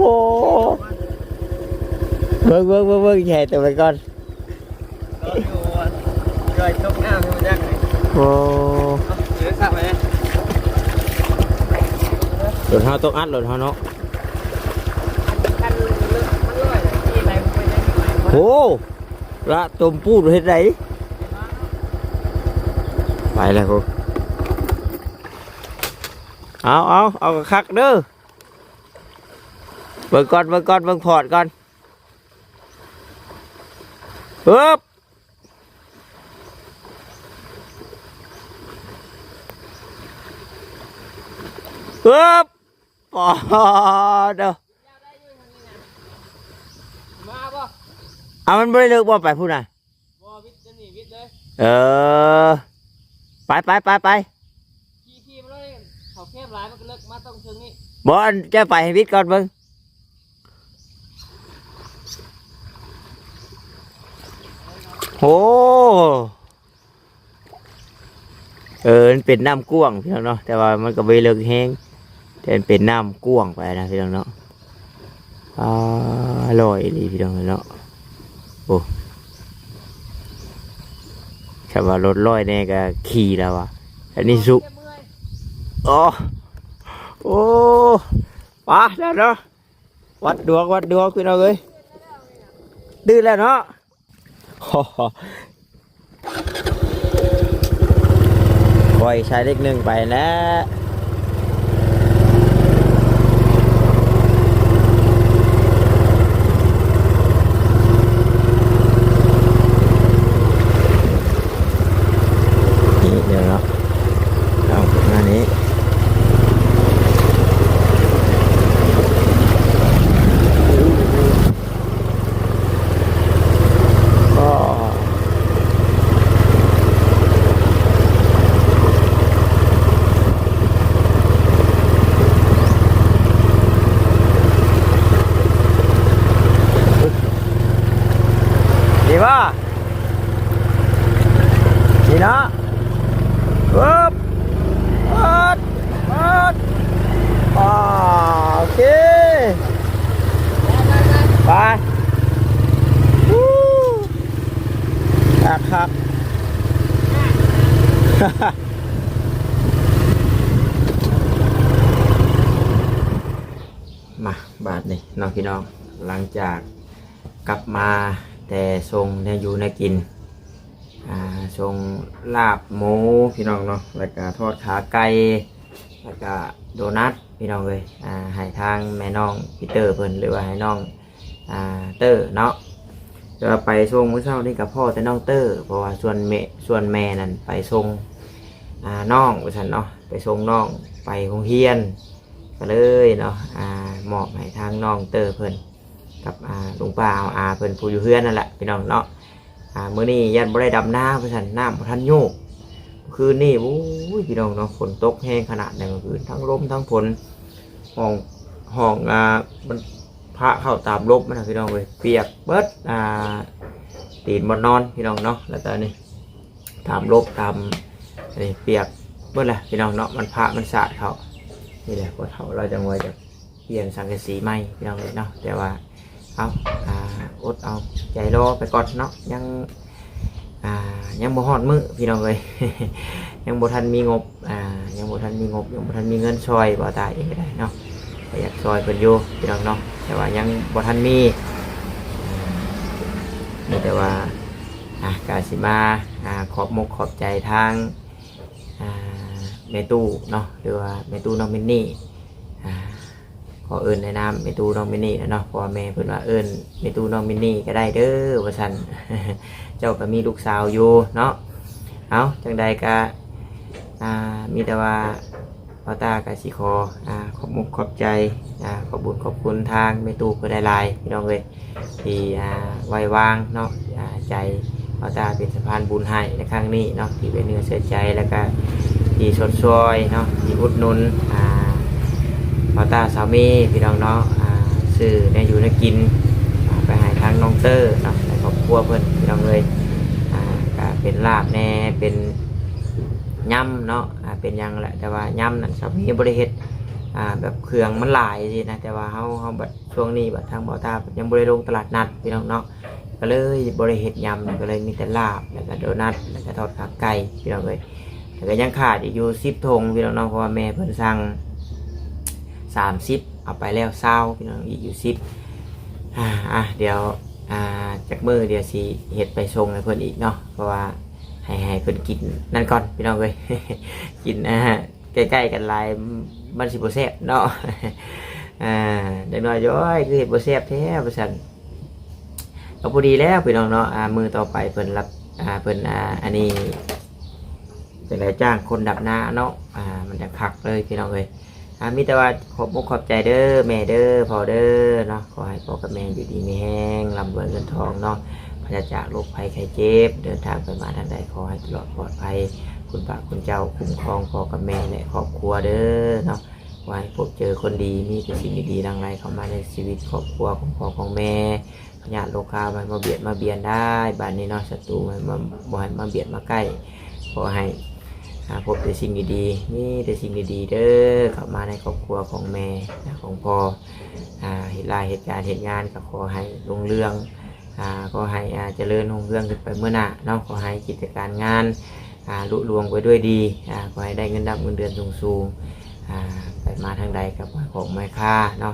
ເບິ່ງ ເບິ່ງ ເບິ່ງ ເບິ່ງ ແຫຍ່ຕົວໄປກ່ອນ. ໂອ້ ເອີ ສັກໄວ້ ລົດເຮົາຕ້ອງອັດລົດເຮົາເນາະ. ໂອ້ ລະຕົມປູດເຮັດໃດ? ໄປແລ້ວພຸ້ນ. ເອົາ ເອົາ ເອົາຄັກໆເດີ. ເບິ່ງກ່ອນ ເບິ່ງກ່ອນ ເບິ່ງພອດກ່ອນ. ອຶບ ອຶບ ປາດເດີ. ມາບໍ່? ເອົາ ມັນບໍ່ໄດ້ເລິກບໍ່ໄປພຸ້ນນະ? ບໍ່ ວິດຕົວນີ້ ວິດເລີຍ. ເອີ ໄປ ໄປ ໄປ ໄປ. ຂີ່ ຂີ່ມາເລີຍ ເຂົາແຄບຫຼາຍ ມັນກໍເລິກ ມາຕ້ອງເທິງນີ້. ບໍ່ ອັນ ເຈົ້າໄປໃຫ້ວິດກ່ອນເບິ່ງ. ໂອ້ ເອີ ມັນເປັນນ້ຳກວ້າງພີ່ນ້ອງເນາະ ແຕ່ວ່າມັນກໍບໍ່ໄດ້ເລິກແຮງ ແຕ່ມັນເປັນນ້ຳກວ້າງໄປນະພີ່ນ້ອງເນາະ. ອ່າ ລອຍອີ່ຫຼີພີ່ນ້ອງເນາະ. ໂອ້ ຄັນວ່າລົດລອຍແດ່ກໍຂີ່ແລ້ວວ່າ ອັນນີ້ສຸ ອໍ ໂອ້ ໄປແລ້ວເນາະ. ວັດດວງ ວັດດວງ ພີ່ນ້ອງເອີຍ ຕື່ນແລ້ວເນາະ. ຄ່ອຍໃສ່ເລກໜຶ່ງໄປແລ້ວ. ນີ້ ດຽວເນາະ ເອົາປະມານນີ້. ດີບໍ່? ນີ້ເນາະ ປຶບ ປຶບ ປຶບ ອ່າ ໂອເຄ ໄປ ວູ້ ຄັກໆ ມາ ບາດນີ້ເນາະພີ່ນ້ອງ ຫຼັງຈາກ ກັບມາແຕ່ສົ່ງແນວຢູ່ແນວກິນ ອ່າ ສົ່ງລາບໝູພີ່ນ້ອງເນາະ ແລ້ວກະທອດຂາໄກ່ ແລ້ວກະໂດນັດພີ່ນ້ອງເອີຍ ອ່າ ໃຫ້ທາງແມ່ນ້ອງປີເຕີເພິ່ນ ຫຼືວ່າໃຫ້ນ້ອງ ອ່າ ເຕີເນາະ. ແຕ່ວ່າໄປສົ່ງມື້ເຊົ້ານີ້ກະພໍ້ແຕ່ນ້ອງເຕີ ເພາະວ່າສ່ວນແມ່ ສ່ວນແມ່ນັ້ນໄປສົ່ງ ອ່າ ນ້ອງວ່າຊັ້ນເນາະ ໄປສົ່ງນ້ອງໄປໂຮງຮຽນ ກໍເລີຍເນາະ ອ່າ ມອບໃຫ້ທາງນ້ອງເຕີເພິ່ນ ກັບ ອ່າ ລຸງປ້າອາວອາເພິ່ນຜູ້ຢູ່ເຮືອນນັ້ນແຫຼະພີ່ນ້ອງເນາະ. ອ່າ ມື້ນີ້ຢ້ານບໍ່ໄດ້ດຳນາວ່າຊັ້ນ ນ້ຳບໍ່ທັນໂຍກ. ເມື່ອຄືນນີ້ ໂອ້ຍ ພີ່ນ້ອງເນາະ ຝົນຕົກແຮງຂະໜາດໃດເມື່ອຄືນ ທັງລົມທັງຝົນ ຫ້ອງ ຫ້ອງ ອ່າ ມັນພະເຂົ້າຕາມລົມຫັ້ນນະພີ່ນ້ອງເອີຍ ປຽກເບິດ ອ່າ ຕີນບ່ອນນອນພີ່ນ້ອງເນາະ. ແລ້ວກໍນີ້ ຕາມລົມ ຕາມ ອັນນີ້ປຽກເບິດແຫຼະພີ່ນ້ອງເນາະ ມັນພະມັນສາດເຂົ້າ. ນີ້ແຫຼະ ພໍ່ເຖົ້າລາວຈັ່ງວ່າຈະປ່ຽນສັງກະສີໃໝ່ພີ່ນ້ອງເອີຍເນາະ ແຕ່ວ່າ ເອົາ ອ່າ ອົດເອົາໃຈລໍໄປກ່ອນເນາະ ຍັງ ອ່າ ຍັງບໍ່ຮອດມື້ພີ່ນ້ອງເອີຍ ຍັງບໍ່ທັນມີງົບ ອ່າ ຍັງບໍ່ທັນມີງົບ ຍັງບໍ່ທັນມີເງິນຊ່ອຍ ບ່າວຕາເອງກໍໄດ້ເນາະ ກໍຢາກຊ່ອຍເພິ່ນຢູ່ພີ່ນ້ອງເນາະ ແຕ່ວ່າຍັງບໍ່ທັນມີ ອ່າ ມີແຕ່ວ່າ ອ່າ ກະຊິມາ ອ່າ ຂອບມົກຂອບໃຈທາງ ອ່າ ແມ່ຕູ້ເນາະ ຫຼືວ່າແມ່ຕູ້ນ້ອງມິນນີ້ ອ່າ ຂໍເອີ້ນໃນນາມແມ່ຕູ້ນ້ອງມິນນີ້ແຫຼະເນາະ ເພາະວ່າແມ່ເພິ່ນວ່າເອີ້ນແມ່ຕູ້ນ້ອງມິນນີ້ກໍໄດ້ເດີວ່າຊັ້ນ ເຈົ້າກໍມີລູກສາວຢູ່ເນາະ. ເອົາ ຈັ່ງໃດກໍ ອ່າ ມີແຕ່ວ່າບ່າວຕ້າກໍຊິຂໍ ອ່າ ຂອບມຸກຂອບໃຈ ອ່າ ຂອບບຸນຂອບຄຸນທາງແມ່ຕູ້ເພິ່ນຫຼາຍໆ ພີ່ນ້ອງເອີຍ ທີ່ ອ່າ ໄວ້ວາງເນາະ ອ່າ ໃຈບ່າວຕ້າເປັນສະພານບຸນໃຫ້ໃນຄັ້ງນີ້ເນາະ ທີ່ໄວ້ເນື້ອເຊື່ອໃຈ ແລ້ວກໍທີ່ຊົດຊ່ອຍເນາະ ທີ່ອຸດໜູນ ອ່າ ບ່າວຕ້າສາວເມ ພີ່ນ້ອງເນາະ ອ່າ ຊື້ແນວຢູ່ແນວກິນ ອ່າ ໄປໃຫ້ທາງນ້ອງເຕີເນາະ ໃນຄອບຄົວເພິ່ນ ພີ່ນ້ອງເອີຍ ອ່າ ກໍເປັນລາບແດ່ ເປັນຍຳເນາະ ອ່າ ເປັນຫຍັງແຫຼະ ແຕ່ວ່າຍຳນັ້ນສາວເມບໍ່ໄດ້ເຮັດ ອ່າ ແບບເຄື່ອງມັນຫຼາຍຊີ້ນະ ແຕ່ວ່າເຮົາ ເຮົາບັດ ຊ່ວງນີ້ບັດທາງບ່າວຕ້າຍັງບໍ່ໄດ້ລົງຕະຫຼາດນັດ ພີ່ນ້ອງເນາະ ກໍເລີຍບໍ່ໄດ້ເຮັດຍຳ ກໍເລີຍມີແຕ່ລາບ ແລ້ວກໍໂດນັດ ແລ້ວກໍທອດຂາໄກ່ ພີ່ນ້ອງເອີຍ ແລ້ວກໍຍັງຂາດອີກຢູ່ສິບຖົງ ພີ່ນ້ອງເນາະ ເພາະວ່າແມ່ເພິ່ນສັ່ງສາມສິບ ເອົາໄປແລ້ວຊາວ ພີ່ນ້ອງ ອີກຢູ່ສິບ ອ່າ ອ່າ ດຽວ ອ່າ ຈັກມື້ດຽວຊິເຮັດໄປສົ່ງໃຫ້ເພິ່ນອີກເນາະ ເພາະວ່າໃຫ້ ໃຫ້ເພິ່ນກິນນັ້ນກ່ອນ ພີ່ນ້ອງເອີຍ ກິນ ອ່າ ໃກ້ໆກັນຫຼາຍ ມັນຊິບໍ່ແຊບເນາະ ອ່າ ເດັກນ້ອຍ ໂອ້ຍ ຄືເຮັດບໍ່ແຊບແທ້ ວ່າຊັ້ນ ກໍພໍດີແລ້ວ ພີ່ນ້ອງເນາະ ອ່າ ມື້ຕໍ່ໄປເພິ່ນຮັບ ອ່າ ເພິ່ນ ອ່າ ອັນນີ້ ຈັ່ງໃດ ຈ້າງຄົນດຳນາເນາະ ອ່າ ມັນຈະຄັກເລີຍ ພີ່ນ້ອງເອີຍ ອ່າ ມີແຕ່ວ່າຂອບອົກຂອບໃຈເດີ ແມ່ເດີ ພໍ່ເດີເນາະ ຂໍໃຫ້ພໍ່ກັບແມ່ຢູ່ດີມີແຮງ ລ່ຳລວຍເງິນທອງເນາະ ປາສະຈາກໂລກໄພໄຂ້ເຈັບ ເດີນທາງໄປມາທາງໃດ ຂໍໃຫ້ຕະຫຼອດປອດໄພ ຄຸນພະຄຸນເຈົ້າຄຸ້ມຄອງພໍ່ກັບແມ່ ແລະ ຄອບຄົວເດີເນາະ ຂໍໃຫ້ພົບເຈີຄົນດີ ມີແຕ່ສິ່ງດີໆ ຫຼັ່ງໄຫຼເຂົ້າມາໃນຊີວິດຄອບຄົວຂອງພໍ່ຂອງແມ່ ພະຍາດໂລຄາ ບໍ່ໃຫ້ມາບຽດມາບຽນໄດ້ ບາດນີ້ເນາະ ສັດຕູ ບໍ່ໃຫ້ມາ ບໍ່ໃຫ້ມາບຽດມາໃກ້ ຂໍໃຫ້ ອ່າ ພົບແຕ່ສິ່ງດີໆ ມີແຕ່ສິ່ງດີໆເດີ ເຂົ້າມາໃນຄອບຄົວຂອງແມ່ ຂອງພໍ່ ອ່າ ເຮັດລາຍເຮັດການເຮັດງານ ກໍຂໍໃຫ້ຮຸ່ງເຮືອງ ອ່າ ຂໍໃຫ້ ອ່າ ຈະເລີນຮຸ່ງເຮືອງຂຶ້ນໄປເມືອໜ້າເນາະ ຂໍໃຫ້ກິດຈະການງານ ອ່າ ລຸລ່ວງໄປດ້ວຍດີ ອ່າ ຂໍໃຫ້ໄດ້ເງິນດຳເງິນເດືອນສູງໆ ອ່າ ໄປມາທາງໃດກໍຂໍໃຫ້ຂອງໄມຄ່າເນາະ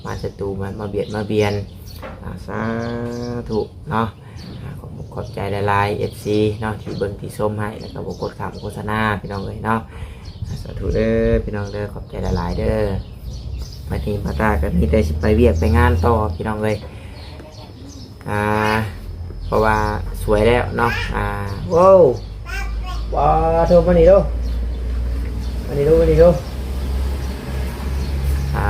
ມາສັດຕູ ມາ ມາບຽດມາບຽນ ອ່າ ສາທຸເນາະ ອ່າ ຂອບອົກຂອບໃຈຫຼາຍໆ ເອັຟຊີ ເນາະ ທີ່ເບິ່ງທີ່ຊົມໃຫ້ ແລ້ວກໍບໍ່ກົດຂ້າມໂຄສະນາ ພີ່ນ້ອງເອີຍເນາະ ອ່າ ສາທຸເດີ ພີ່ນ້ອງເດີ ຂອບໃຈຫຼາຍໆເດີ ບາດນີ້ບ່າວຕ້າກໍມີແຕ່ຊິໄປວຽກໄປງານຕໍ່ ພີ່ນ້ອງເອີຍ ອ່າ ເພາະວ່າສວຍແລ້ວເນາະ ອ່າ ໂອ້ ປາໂທ ມານີ້ດູ ມານີ້ດູ ມານີ້ດູ ອ່າ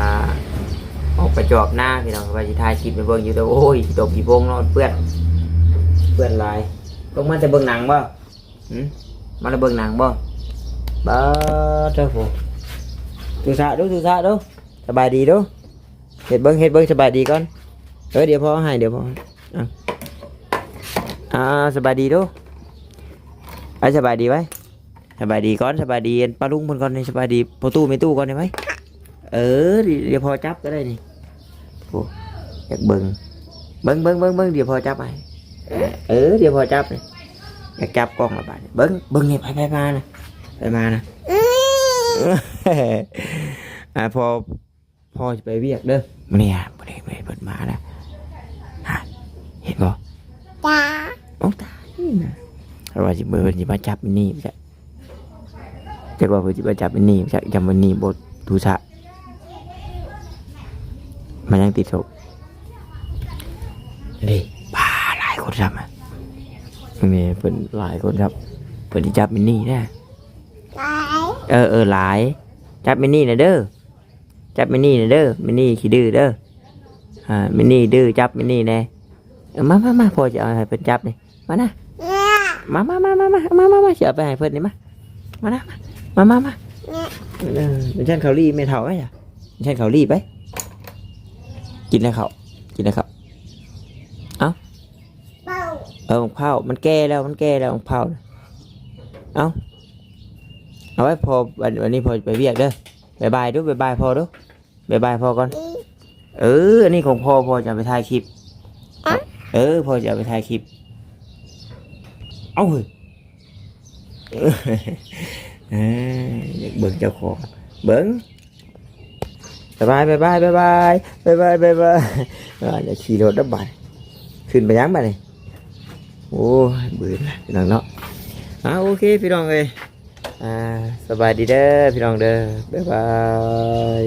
ອອກໄປຈອບນາ ພີ່ນ້ອງ ວ່າຊິຖ່າຍຄລິບໃຫ້ເບິ່ງຢູ່ ແຕ່ໂອ້ຍ ຕົກອີ່ໂພງເນາະ ເປື້ອນ ເປື້ອນຫຼາຍ ລົງມາແຕ່ເບິ່ງໜັງບໍ່? ຫຶ? ມາແຕ່ເບິ່ງໜັງບໍ່? ປາໂທ ທຸສະດູ ທຸສະດູ ສະບາຍດີດູ ເຮັດເບິ່ງ ເຮັດເບິ່ງ ສະບາຍດີກ່ອນ ເອີ ດຽວພໍ່ໃຫ້ ດຽວພໍ່ໃຫ້ ອ່າ ອ່າ ສະບາຍດີດູ ໄປ ສະບາຍດີໄວ້ ສະບາຍດີກ່ອນ ສະບາຍດີ ອັນ ປ້າລຸງເພິ່ນກ່ອນນີ້ ສະບາຍດີພໍ່ຕູ້ແມ່ຕູ້ກ່ອນນີ້ໄວ້ ເອີ ດ- ດຽວພໍ່ຈັບກໍໄດ້ນີ້ ໂອ້ ຢາກເບິ່ງ ເບິ່ງ ເບິ່ງ ເບິ່ງ ເບິ່ງ ດຽວພໍ່ຈັບໃຫ້ ເອີ ດຽວພໍ່ຈັບນີ້ ຢາກຈັບກ້ອງລະບາດນີ້ ເບິ່ງ ເບິ່ງນີ້ ໄປ ໄປ ມານະ ໄປ ມານະ ອ່າ ພໍ່ ພໍ່ຊິໄປວຽກເດີ ມື້ນີ້ ມື້ນີ້ ມື້ນີ້ເພິ່ນມານະ ຮະ ເຫັນບໍ່? ຕາ ໂອ້ ຕາຍນະ ເພິ່ນວ່າຊິ ເພິ່ນຊິມາຈັບມິນນີ້ ຈັກວ່າເພິ່ນຊິມາຈັບອັນນີ້ ຈັກ ຈຳອັນນີ້ບໍ່ ທຸສະ ມັນຍັງຕິດສົບ ເດ້ ປາ ຫຼາຍຄົນຊ້ຳ ແມ່ເພິ່ນຫຼາຍຄົນຊ້ຳ ເພິ່ນຊິຈັບມິນນີ້ນະ ຫຼາຍ ເອີ ເອີ ຫຼາຍ ຈັບມິນນີ້ນະເດີ ຈັບມິນນີ້ນະເດີ ມິນນີ້ຂີ້ດື້ເດີ ອ່າ ມິນນີ້ດື້ ຈັບມິນນີ້ແດ່ ເອີ ມາ ມາ ມາ ພໍ່ຈະເອົາໃຫ້ເພິ່ນຈັບນີ້ ມານະ ມາ ມາ ມາ ຊິເອົາໄປໃຫ້ເພິ່ນນີ້ ມາ ມານະ ມາ ມາ ມາ ເອີ ໄປຊັ້ນເຂົາລີ້ແມ່ເຖົ້າໄປ ໄປຊັ້ນເຂົາລີ້ໄປ ກິນແລ້ວເຂົ້າ ກິນແລ້ວເຂົ້າ ເອົ້າ ເອີ ໝາກພ້າວ ມັນແກ່ແລ້ວ ມັນແກ່ແລ້ວໝາກພ້າວ ເອົ້າ ເອົາໄວ້ພໍ່ ວັນ ວັນນີ້ພໍ່ໄປວຽກເດີ ບາຍບາຍດູ ບາຍບາຍພໍ່ດູ ບາຍບາຍພໍ່ກ່ອນ ເອີ ອັນນີ້ຂອງພໍ່ ພໍ່ຈະເອົາໄປຖ່າຍຄລິບ ເອີ ພໍ່ຈະເອົາໄປຖ່າຍຄລິບ ເອົ້າ ເຮີ້ຍ ເອີ ຢາກເບິ່ງເຈົ້າຂອງ ເບິ່ງ ບາຍບາຍ ບາຍບາຍ ບາຍບາຍ ບາຍບາຍ ອ່າ ດຽວຂີ່ລົດແລ້ວບາດ ຂຶ້ນໄປຫຍັງບາດນີ້ ໂອ້ຍ ບືນລະ ພີ່ນ້ອງເນາະ ອ່າ ໂອເຄ ພີ່ນ້ອງເອີຍ ອ່າ ສະບາຍດີເດີ ພີ່ນ້ອງເດີ ບາຍບາຍ.